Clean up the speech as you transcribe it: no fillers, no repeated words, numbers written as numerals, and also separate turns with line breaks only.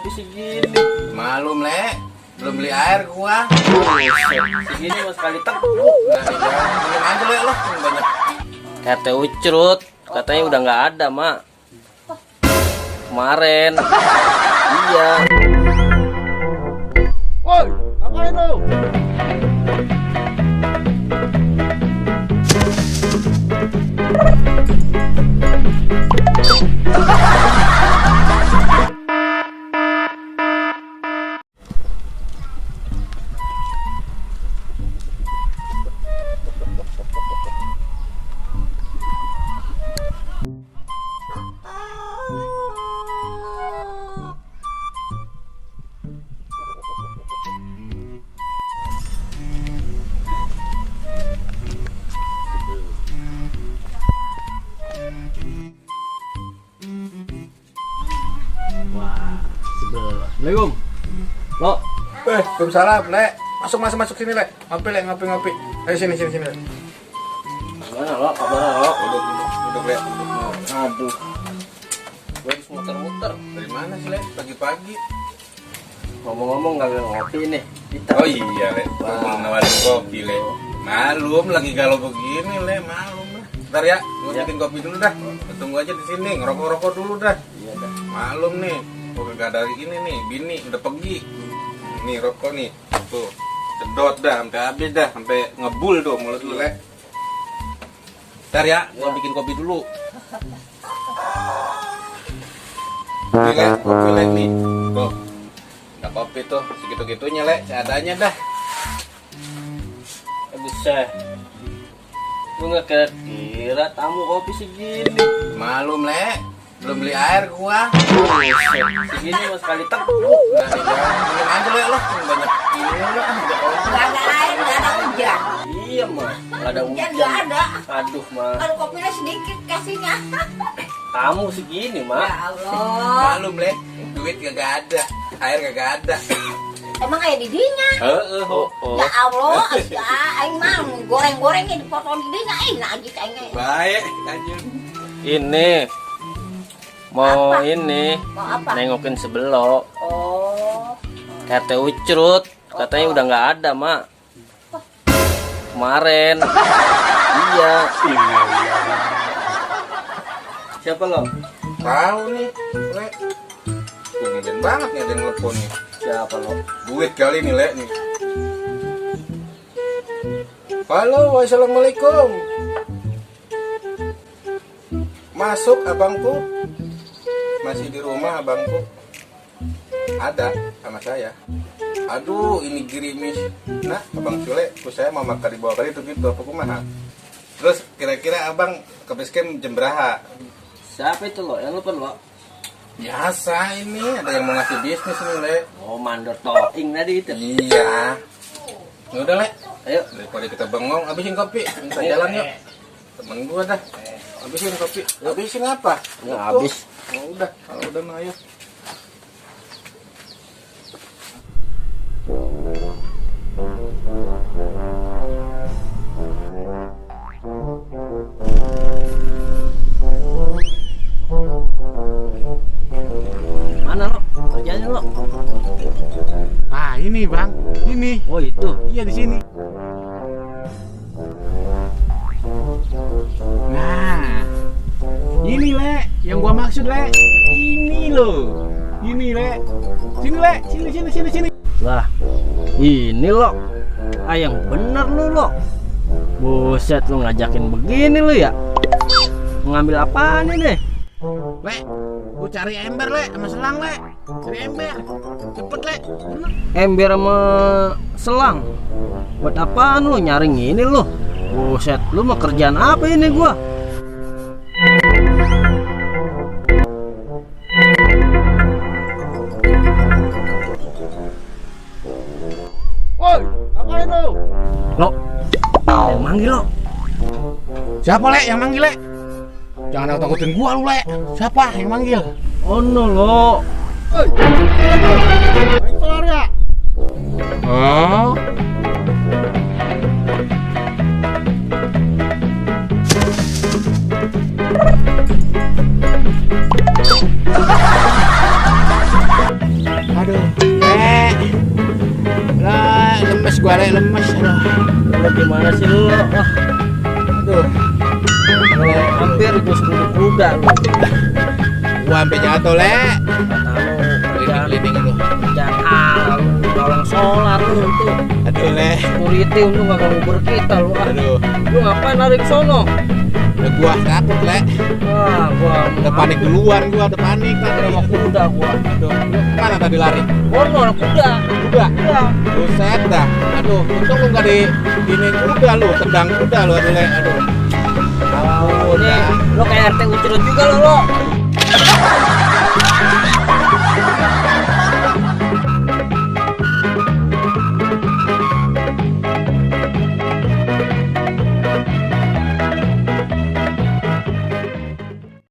kopi segini.
Malum, Le. Belum beli air gua.
Segini mas sekali teguk.
Minum aja, Le, lo. Banyak.
RT Ucrut. Katanya udah nggak ada, Mak. Kemarin. Iya.
Woi, ngapain lu?
Assalamualaikum. Lo,
Waalaikumsalam, Le. Masuk sini, Le. Ngopi. Ayo sini, Le.
gimana lo? Kabar lo?
Duduk, Le.
Aduh. Gue harus muter-muter.
Dari mana sih, Le? Pagi-pagi.
Ngomong-ngomong nggak ngopi nih. Kita.
Oh iya, Le. Gua mau nawarin kopi, Le. Malum lagi galau begini, Le. Malum lah. Bentar ya, gua
Ya.
bikin kopi dulu dah. Tunggu aja di sini, ngerokok-rokok dulu dah.
Iya dah.
Malum nih. Gua kagak ada ini nih, bini udah pergi. Nih rokok nih. Tuh. Sedot dah sampai habis dah, sampai ngebul tuh mulut lu, Le. Bentar ya, gua bikin kopi dulu. Nih, Le, kopi Le nih. Tuh. Udah kopi tuh, segitu-gitunya, Le. Seadanya dah.
Buset. Gue nggak kira tamu kopi segini.
Malum, Le. Belum beli air gua.
Segini mas sekali teguk.
Minum aja, Le, lo. Banyak ini lo.
Gak ada air, gak ada hujan.
Iya mah. Nggak ada
Hujan
hujan.
gak ada.
Aduh mah.
Kalau kopinya sedikit kasihnya.
Tamu segini
Ya
mah.
Allah.
Malum, Le. Duit kagak ada. Air kagak ada.
Emang kayak didinya.
Oh.
Ya Allah, aing mah goreng-gorengnya dipotong didinya enak aja kayaknya.
Baik, lanjut.
Ini mau
Apa?
ini
Mau apa?
nengokin sebelok.
Oh.
RT Ucrut. Katanya udah nggak ada, Mak. Kemarin. Iya. Siapa lo?
Tahu nih, Le. Tumben banget nih ada yang telepon nih.
Siapa lo?
Duit kali nih, Le nih. Halo, wassalamualaikum. Masuk abangku. Masih di rumah abangku. Ada sama saya. Aduh, ini gerimis. Nah, abang Sule, saya mau makan di bawah kali itu gitu, apa kumaha? Terus kira-kira abang ke base camp jam berapa?
Siapa itu lo? Yang telepon lo?
Biasa ini, ada yang mau ngasih bisnis nih, Le.
Oh, mandor toing tadi itu.
Iya. Ya udah, Le.
Ayo.
Daripada kita bengong, habisin kopi. Kita jalan yuk. Temen gua dah. Habisin kopi. Habisin apa?
Ya,
Itu.
habis.
Oh, udah. Kalau udah mah ayo.
Mana lo? Kerjanya lo?
Ah, ini bang, ini.
Oh itu.
Iya di sini. Nah, ini Le, yang gua maksud Le. Ini loh, ini Le. Sini Le, sini.
Lah, ini lo. Ah yang bener lu lo. Buset lu ngajakin begini lu ya. Ngambil apaan ini?
Le, gua cari ember Le, sama selang Le. Cari ember, cepet Le. Bener.
Ember sama selang. Buat apaan lu nyaring ini lu? Buset, lu mau kerjaan apa ini gua?
Woi, ngapain lu?
Lo, yang manggil lo.
Siapa Le yang manggil Le? Jangan takut-takutin gua lu Le. Siapa yang manggil?
Oh no lo.
Main solar ya? Oh. Aduh, Le. Lah, lemes gua, Le, lemes. Aduh.
Lu gimana sih lu? Wah,
Aduh.
lu hampir gua sepuluh kuda lu.
Gua sampai jatuh, Le.
Kata lu kerjaan
Keliling itu.
kerjaan lu tolong sholat lu tuh.
Aduh, Le.
Security untuk gak ngubur kita lu. Ah.
Aduh.
Lu ngapain narik sono?
Udah gua takut, Le.
Wah, gua
Udah panik duluan, gua udah panik tadi.
sama kuda gua.
Aduh, lu kemana tadi lari?
Kono ada kuda.
Kuda.
Iya.
Buset dah. Aduh, untung lu nggak di ini kuda lu, tendang kuda lu, aduh, Le. Aduh.
Oh, ini lo kayak RT Ucurut juga lo.